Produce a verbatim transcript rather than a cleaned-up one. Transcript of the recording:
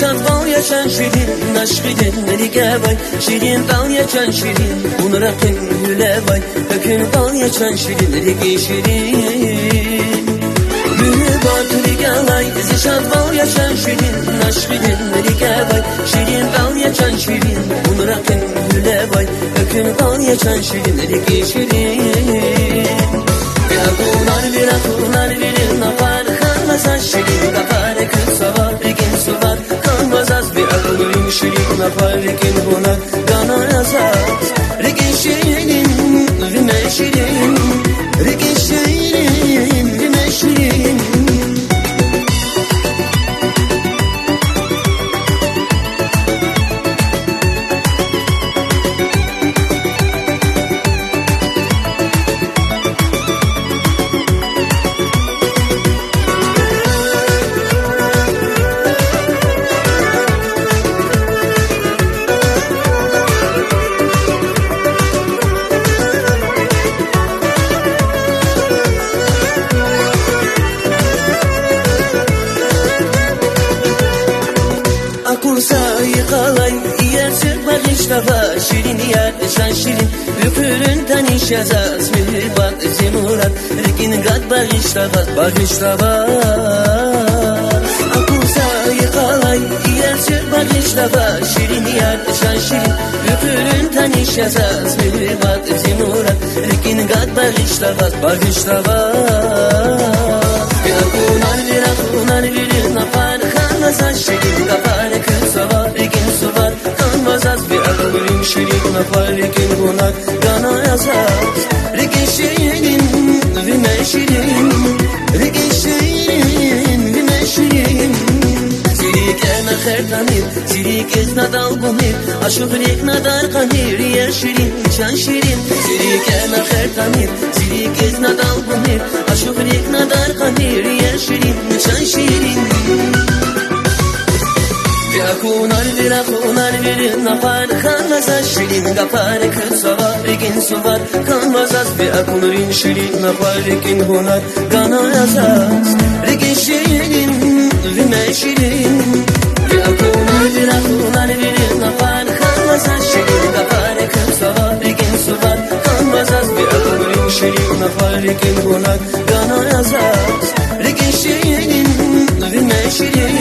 Шад вал я, чан ширин, нашкъидин рикӀе авай, ширин тӀал я, чан ширин, вун ракъин гьуьле авай, экуьн бал я, чан ширин, рикӀин ширин. Муьгьуьббат рикӀелай зи шад вал я, чан ширин, нашкъидин рикӀе авай, ширин тӀал я, чан ширин, вун ракъин гьуьле авай, экуьн бал я, чан ширин, рикӀин ширин. Ви акунар, ви ракунар, вирин накъвар хьана заз, ширин гафар, экуьн цавар, рикӀин сувар хьанва заз, ви акунрин ширин накъвар, рикӀин гьунар гана заз. РикӀин ширин, ви меширин, рикӀин ширин, ви меширин. Акур са йикъалай иер суьгьбет багъишдава, ширин яр, чан ширин, ви хъуьруьн таниш я заз, муьгьуьббат, зи мурад, рикӀин гад багъишдава, багъишдава. Акур са йикъалай иер суьгьбет багъишдава, ширин яр, чан ширин, ви хъуьруьн таниш я заз, муьгьуьббат, зи мурад, рикӀин гад багъишдава, багъишдава. Ви акунар, ви ракунар, вирин накъвар хьана заз, ширин гафар, экуьн цавар, рикӀин сувар хьанва заз, ви акунрин ширин накъвар, рикӀин гьунар гана заз. РикӀин ширин, ви меширин, рикӀин ширин, ви меширин. Зи рикӀе на хер тамир, зи рикӀиз на далбумир, ашукь рикӀ на даркъамир, я ширин, чан ширин. Зи рикӀе на хер тамир, зи рикӀиз на далбумир, ашукь рикӀ на даркъамир, я ширин, чан ширин. Ви акунар, ви ракунар, вирин накъвар хьана заз, ширин гафар, экуьн цавар, рикӀин сувар хьанва заз, ви акунрин ширин накъвар, рикӀин гьунар гана заз. РикӀин ширин, ви меширин. Ви акунар, ви ракунар, вирин накъвар хьана заз, ширин гафар, экуьн цавар, рикӀин сувар хьанва заз, ви акунрин ширин накъвар, рикӀин гьунар гана заз. РикӀин ширин, ви меширин.